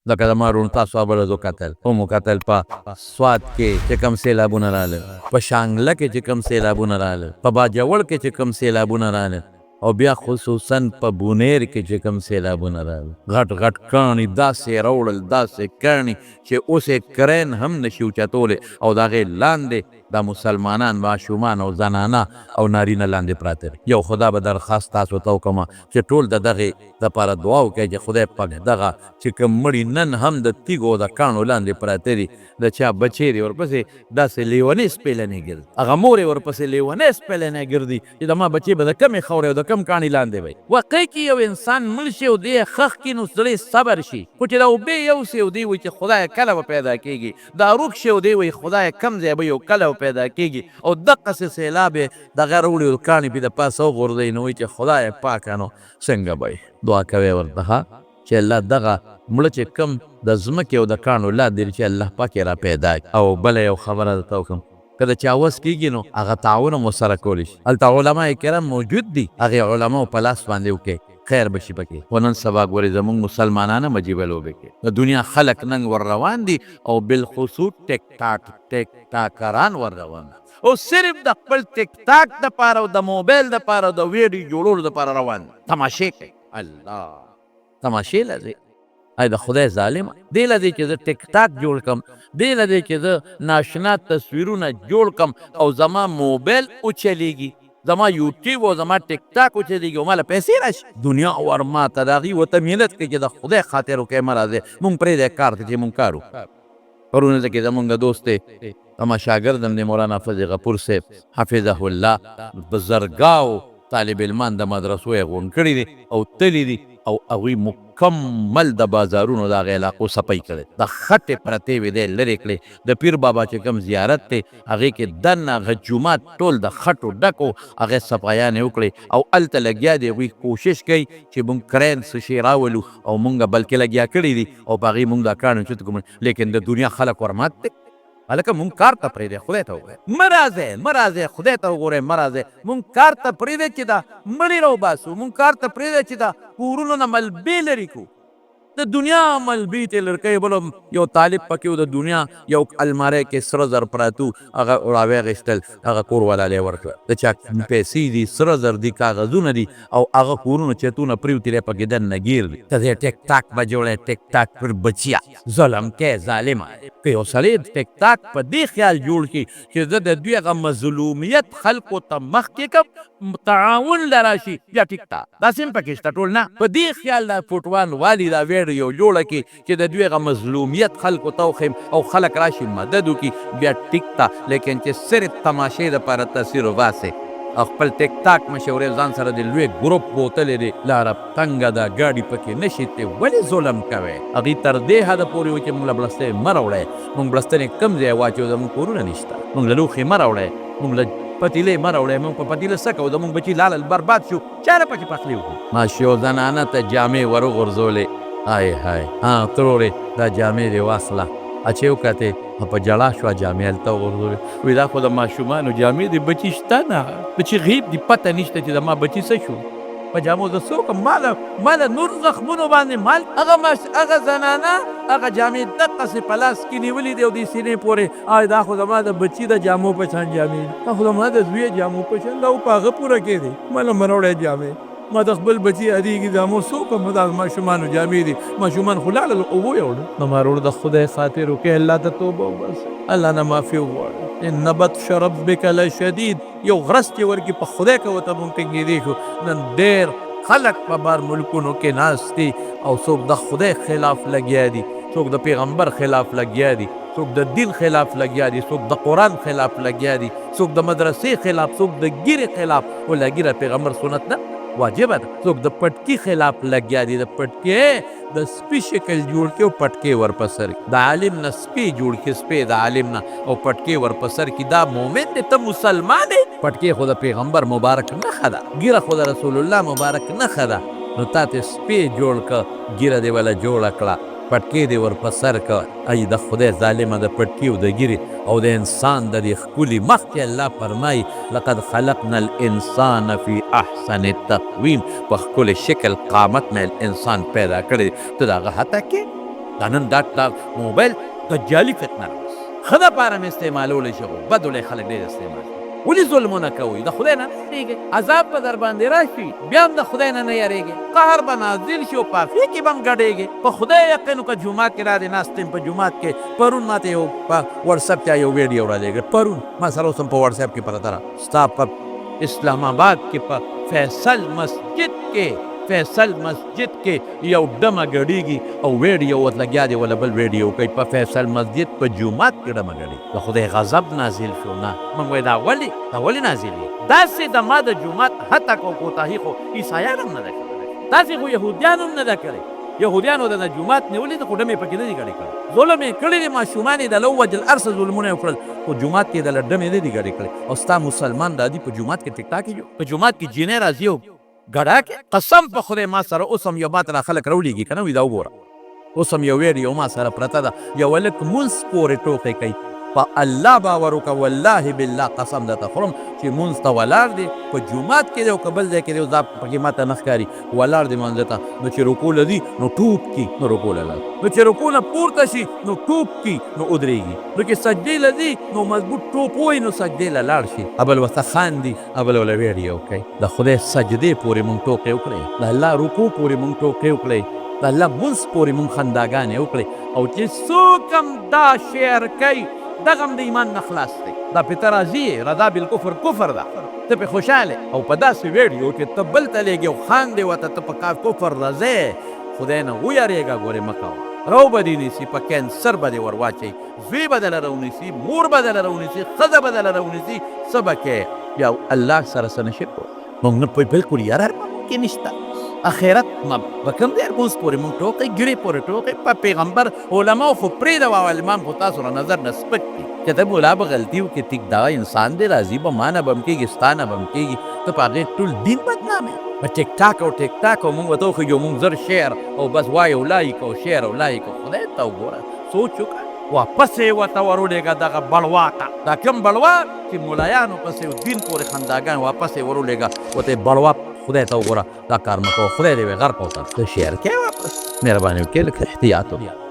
لکه زما وروڼو تاسو هغه ورځ وکتل، هم وکتل په سوات کې چې کوم سیلابونه راغلل، په شانګله کې چې کوم سیلابونه راغلل، په باجوړ کې چې کوم سیلابونه راغلل، او بیا خصوصا په بونیر کې چې کوم سیلابونه راغلل، غټ غټ کاڼي داسې راوړل، داسې کاڼي چې اوس یې کرین هم نشي اوچتولی، او د هغې لاندې دا مسلمانان، ماشومان او زنانه او نارینه لاندې پراته دي. یو خدا به درخواست تاسو ته وکړم چې ټول د دغې دپاره دعا وکړئ چې خدای پاک دغه چې کوم مړي نن هم د تیږو او د کاڼو لاندې پراته دي، د چا بچی دی ورپسې داسې لیونی سپیلنی ګرځي، هغه مور یې ورپسې لیونی سپیلنی ګرځي چې د ما بچی به د کومې خاورې او د کوم کاڼي لاندې وي. واقعي چې یو انسان مړ شي او دی یې ښخ کړي نو زړه یې صبر شي، خو چې دا اوبه یوسي او دی وایي چې خدایه کله به پیدا کېږي، دا روک شي او دی وایي خدایه کوم ځای به یې او کله به پیدا کېږي، او دقسې سېلاب یې دغه راوړي او کاڼي پرې د پاسه وغورځوي نو وایي چې خدایه پاکه نو څنګه به یې. دعا کوي ورته ښه چې الله دغه مړه چې کوم د ځمکې او د کاڼو لاندې دي چې الله پاک یې را پیدا کړي. او بله یو خبره درته وکړم، که د چا وس کېږي نو هغه تعاون هم ورسره کولی شي، هلته علما کرام موجود دي، هغې علماو په لاس باندې وکړي خیر به شي پکې. خو نن سبا ګورې زموږ مسلمانان هم عجیبه لوبې کوي، د دنیا خلک نن ور روان دي او بالخصوص ټیک ټاک ټیک ټاکران ور روان دي او صرف د خپل ټیک ټاک دپاره او د موبایل دپاره او د ویډیو جوړولو دپاره روان دي، تماشې کوي. الله تماشې له ځې، ای د خدای ظالمه، دې له دې چې زه ټیک ټاک جوړ کړم، دې له دې چې زه ناشنا تصویرونه جوړ کړم او زما موبایل وچلېږي، زما یوټیوب او زما ټیک ټاک وچلېږي او ماله پیسې راشي، دنیا ور ماته د هغوی ورته ملت کوي چې د خدای خاطر وکړئ مه راځئ، مونږ پرېږدئ کار ته چې مونږ کار وکړو. پرون ځکه زمونږ دوست دی، زما شاګرد هم دی، مولانا فضل غفور صاحب حفظه الله، په زرګاو طالب علمان د مدرسو یې غونډ کړي دي او تللي دي او هغوی مکمل د بازارونو د هغې علاقو صفايي کړې، د خټې پرتې وې دی لرې کړې، د پیر بابا چې کوم زیارت دی هغې کې دننه هغه جومات ټول د خټو ډک و، هغې صفایانې وکړې او هلته لګیا دي، هغوی کوشش کوي چې مونږ کرین څه شی راولو او مونږ بلکې لګیا کړي دي او په هغې مونږ دا کاڼي اوچت کړو، لیکن د دنیا خلک ورمات دي. هلکه مونږ کار ته پرېږدی خدای ته وګورئ مه راځئ مه راځئ خدای ته وګورئ مه راځئ مونږ کار ته پرېږدی چې دا مړي راوباسو، مونږ کار ته پرېږدی چې دا کورونو نه ملبې لرې کړو، د دنیا ملبې ته لرې کوي. بل یو طالب پکې و، د دنیا یو المارۍ کې سره زر پراته وو، هغه راویغېستل، هغه کور والا له یې ورکړه، د چا پیسې دي، سره زر دي، کاغذونه دي او هغه کورونو چتونه پرېوتي دی پکې دننه ګیر دي. ته ځې ټیک ټاک به جوړې، ټیک ټاک پر بچیه ظلم کې ظالمه. که یو سړی ټیک ټاک په دې خیال جوړ کړي چې زه د دوی هغه مظلومیت خلکو ته مخکې کړم، تعاون له راشي، بیا ټیک ده، داسې هم پکې شته، ټول نه، په دې خیال دا فوټوان والي دا ویډیو جوړه کړي چې د دوی هغه مظلومیت خلکو ته وښیم او خلک راشي مدد وکړي، بیا ټیک ده. لیکن چې صرف تماشې لپاره تصویر وباسې او خپل ټیک ټاک مشورې ځان سره دې لوی ګروپ بوتلی دی، لاره تنګه ده، ګاډي پکې نه شي تللی، ولې ظلم کوې؟ هغوی تر دې حده پورې وو چې موږ له بړستنې مه راوړئ، موږ بړستنې کوم ځای واچوو، زموږ کورونه نشته، موږ له لوښي مه راوړئ، موږ له پتیلې مه راوړئ، موږ په پتیله څه کوو، زموږ بچي لاړل برباد شو، چا له پکې پخلی وکړو؟ ماشي یو زنانه ته جامې وروغورځولې، های های ها ترورې دا جامې دې واخله، چې وکتې په ژړا شوه، جامې هلته وغورځولې، وی دا خو د ماشومانو جامې دي، بچي شته نه، بچي غیب دي، پته نشته چې زما بچي څه شو، په جامو زه څه وکړم، ما له نور زخمونو باندې مال هغه ماش هغه زنانه هغه جامې دقسې په لاس کې نیولې دي او دې سینې پورې، آی دا خو زما د بچي د جامو په شان جامې دي، دا خو زما د زوی جامو په شان، دا خو په هغه پوره کېدې، ما له مه راوړی جامې، ما د خپل بچي یادېږي جامو څه وکړم، دا ماشومانو جامې دي، ماشومان خو لاړل اوبو یوړل. زما ورور د خدای خاطر وکړئ، الله ته توبه وباسئ، الله نه معافي وغواړئ، ان بطش ربک لشدید، یو غرس چې ورکړي په خدای که ورته مونږ ټینګېدی شو. نن ډېر خلک په بار ملکونو کې ناست دي او څوک د خدای خلاف لګیا دي، څوک د پیغمبر خلاف لګیا دي، څوک د دین خلاف لګیا دي، څوک د قرآن خلاف لګیا دي، څوک د مدرسې خلاف، څوک د ږیرې خلاف، ولا ږیره پیغمبر سنت نه واجبه ده، څوک د پټکي خلاف لګیا دي، د پټکي د سپي شکل جوړ کړي او پټکی ور په سر کړي، د عالم نه سپی جوړ کړي، سپی د عالم نه او پټکی ور په سر کړي، دا مؤمن دی، ته مسلمان یې؟ پټکی خو د پیغمبر مبارک نښه ده، ږیره خو د رسول الله مبارک نښه ده، نو تا ته سپی جوړ کړ، ږیره دې وله جوړه کړه، پټکی دې ور په سر کړ، ای د خدای ظالمه د پټکي او د ږیرې او د انسان د دې ښکلي مخ چې الله فرمایي لقد خلقنا الانسان فی احسن تقویم، په ښکلي شکل قامت مې انسان پیدا کړی دی، ته د هغه هته کې؟ دا نن دا دا موبایل دجالي فتنه ده، ښه دپاره مې استعمالولی شي، خو بدو له خلک ډېر استعمال کوي. ولې ظلمونه کوئ؟ د خدای نه نه یریږئ؟ عذاب به در باندې راشي، بیا هم د خدای نه نه یریږئ؟ قهر به نازل شي او په هغې کې به هم ګډېږئ. په خدای یقین وکړه، جومات کې را دې ناست یم، په جومات کې پرون ماته یو په واټساپ چا یو ویډیو رالیږه، پرون ما سره اوس هم په واټساپ کې پرته ده. ستا په اسلام آباد کې په فیصل مسجد کې، فیصل مسجد کې یو ډمه ګډیږي او ویډیو ورته لګیا دی، ولا بل ویډیو کوي. په فیصل مسجد په جومات کې ډمه ګډیږي. د خدای غضب نازل شو. نه موږ وایو دا ولې، دا ولې نازل یې؟ داسې د ما د جومات حتی کو کوتاهي خو عیسایان هم نه ده کړې، داسې خو یهودیان هم نه ده کړې. یهودیانو د جومات نیولې ده، خو ډمې پکې نه دي ګډې کړې، ظلم یې کړی دی، ماشومان یې د له ووژل، هر څه ظلمونه یې وکړل، خو جومات کې د له ډمې نه دي ګډې کړې. او ستا مسلمان راځي په جومات کې ټیک ټاک یې جوړ، په جومات کې جینۍ راځي او ګډا کې. قسم په خدای ما سره اوس هم یو ماته را خلک راولېږي که نه، وایي دا وګوره، اوس هم یو ویډیو ما سره پرته ده، یو هلک مونځ پورې ټوقې کوي. په الله باور وکړه، والله بالله قسم درته خورم چې مونځ ته ولاړ دی، په جومات کې دی او که بل ځای کې دی، اوس دا پکې ماته نه ښکاري، ولاړ دی مانځه ته، نو چې رکوع له ځي نو ټوپ کي، نو رکوع له لاړ، نو چې رکوع نه پورته شي نو ټوپ کي، نو ودرېږي، نو چې سجدې له ځي نو مضبوط ټوپ ووهي، نو سجدې له لاړ شي. ابل ورته خاندي، ابل وله ویډیو کوي. د خدای سجدې پورې مونږ ټوقې وکړې، د الله رکوع پورې مونږ ټوقې وکړې، د الله مونځ پورې مونږ خنداګانې وکړې. او چې څوک هم دا شعر کوي دغه هم د ایمان نه خلاص دی. دا پې ته راضي یې، رضا بالکفر کفر ده، ته پې خوشحاله یې او په داسې ویډیو چې ته بل ته لېږې او خاندې ورته، ته په کفر راضي یې. خدای نه ویرېږه، ګورې مه کوه، رو به دې نیسي، په کینسر به دې ور واچوي، زوی به دله راونیسي، مور به دله راونیسي، ښځه به دله راونیسي، څه به کوې؟ بیا الله سره څه نشې کولی. مونږ نه پوه بالکل یاره په مونږ کې نشته اخرت ما به کوم دی. لمونځ پورې مونږ ټوقې، ګیرې پورې ټوقې، په پیغمبر علماو خو پرېږده، او عالمان خو تاسو له نظر نه سپک دي. چې ته مولا به غلطي وکړي، ټیک دا انسان دی، راضي به ما نه به هم کېږي، ستا نه به هم کېږي، ته په هغې ټول دین بدنامې په ټیک ټاک او ټیک ټاک، او مونږ ورته وښیو، مونږ زر شعر او بس وایو لایک او شعر او لایک. خدای ته وګوره، سوچ وکړه. واپس یې ورته ورولېږه دغه بړوا ته، دا کوم بړوا چې ملایانو پسې او دین پورې خنداګان، واپس یې ورولېږه ورته بړوا. خدای ته وګوره، دا کار مه کوه، خدای دې وي غرق او ته شعر کې واپس. مهرباني وکړئ، لږ احتیاط وکړئ.